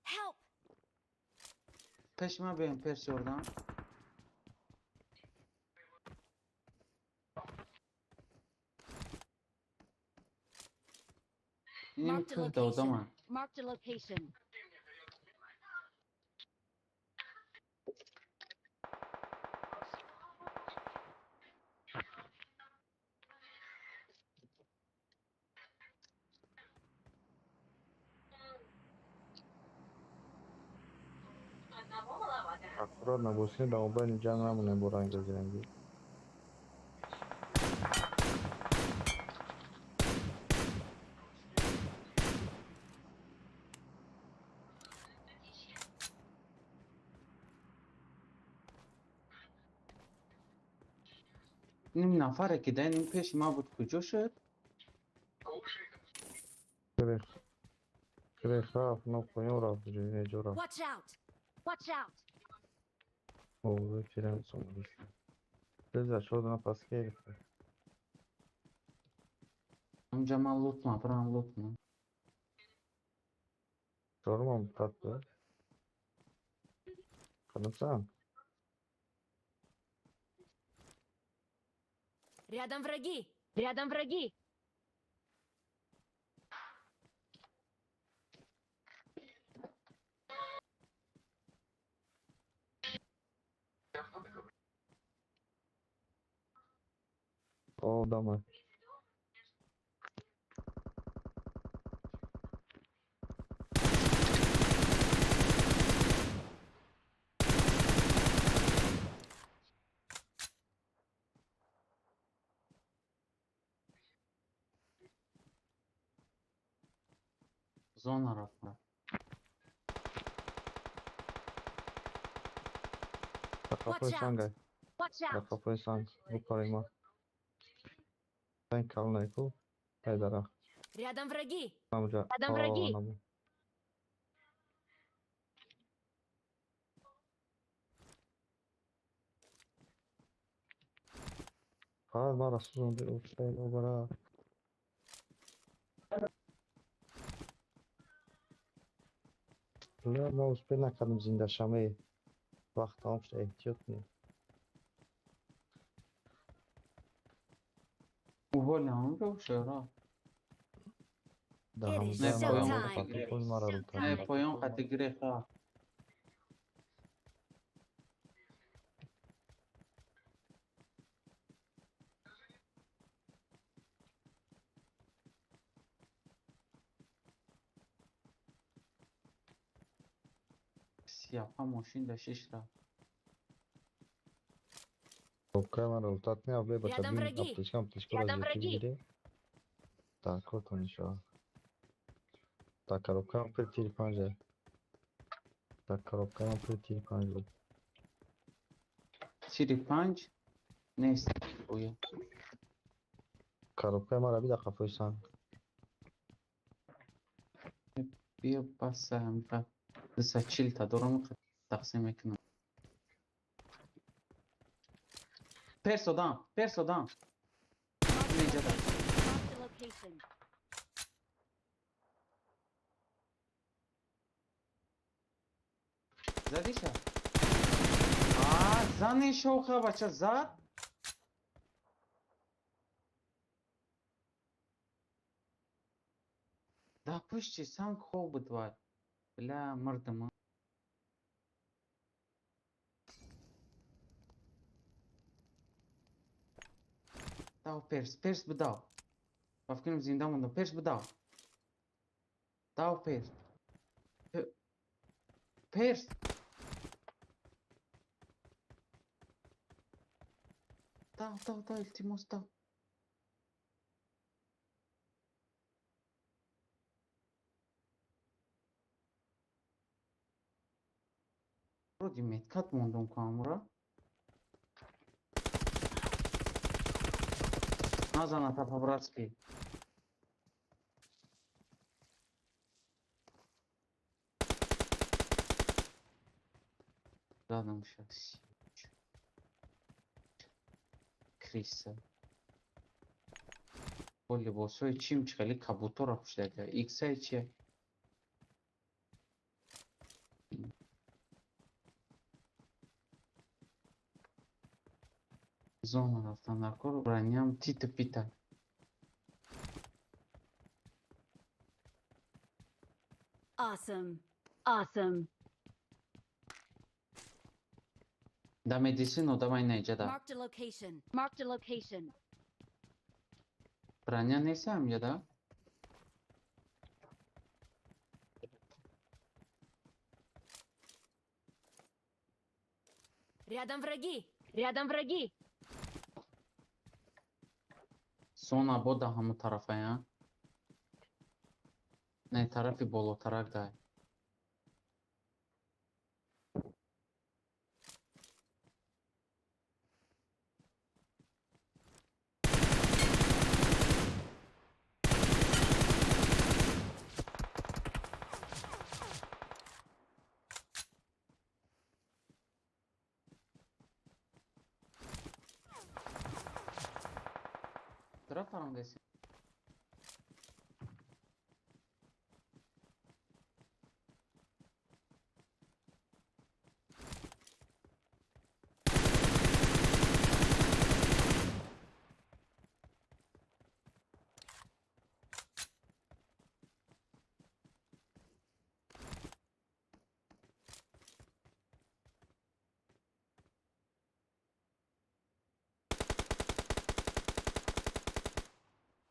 Help! Пешма бем, пеш ордан. Инем Marked a кӯҳ додама. location. Marked a location. Аккуратно бозӣ дар мобайни ҷанг намонем бо ранги зирангӣ. Ним нафаре ки дар ин пеши ма буд куҷо шуд? Грех рафт, но поён рафт, ҷо рафт. Watch out! Watch out! Овози пирам сомадист. Беза чор дона паски гирифта. Онҷа ман лутма, бирам лутма. Чорумам татты. Кадамсан? Рядом враги! Рядом враги! О, дома. Зона рафта. Дар қафои Watch out! сангай. Watch Дар out! қафои санг. Бупари ма. Санг калонай ку. Ай дарахт. Рядом враги! Ҳамҷа. Рядом враги! Наму. Фақат мара сӯзонди уфтаи обара. Ла ма успел накардам зинда шаме. Вақт тамом шуд, эҳтиёт кунед. Уволен онҷо шура. Дар It is ҳамҷа Не, мара поён showtime! патопои мара рӯта. Не, поён қати гиреха. Сияпа мошин да шиш рафт. Коробкаи мара рӯтат не, авле бача Рядом бин враги! аптечка аптечка Рядом разъятӣ враги! бигирӣ. Дар кортон иншоалло. Дар коробкаам пир тири панҷа. Дар коробкаам пир тири панҷ буд. Тири панҷ нест гӯё. Коробкаи мара би дар қафои санг. Биё бас ҳамиқа 240 та дорам тақсим мекунам. Перс одам, перс одам. Marked a Неҷа да. location. Marked a location. Задиша? А, зани шоха бача зад. Да пушти санг хоб буд вай. Бля, мурдам. Дав перс, перс бидав. Ба фикрам зинда мондам. Перс бидав. Дав перс. Перс. Дав, дав, дав, илтимос, дав. Вроде медкат мондам ку амура. Назан ата по-братски. Задам щас. Криса. Бо либосҳои чим чи хеле кабутора пӯшида. Иксай чи? Зона рафтан дар кор, броням титу пита. Awesome. Awesome. Да медицин одамай неҷа да. Marked a location. Marked a location. Броня нест ҳамҷа да? Рядом враги! Рядом враги! Зона бода ҳамун тарафая. Не, тарафи болотарак дай. Тараф.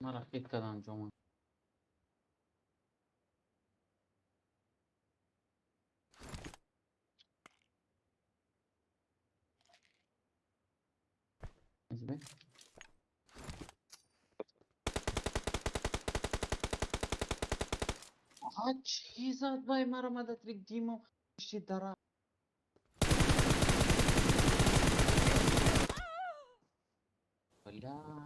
Мара хит кардам ҷома. Избе. Аҳа, чӣ зад вай мара мадатрик димо ши дара. Бля.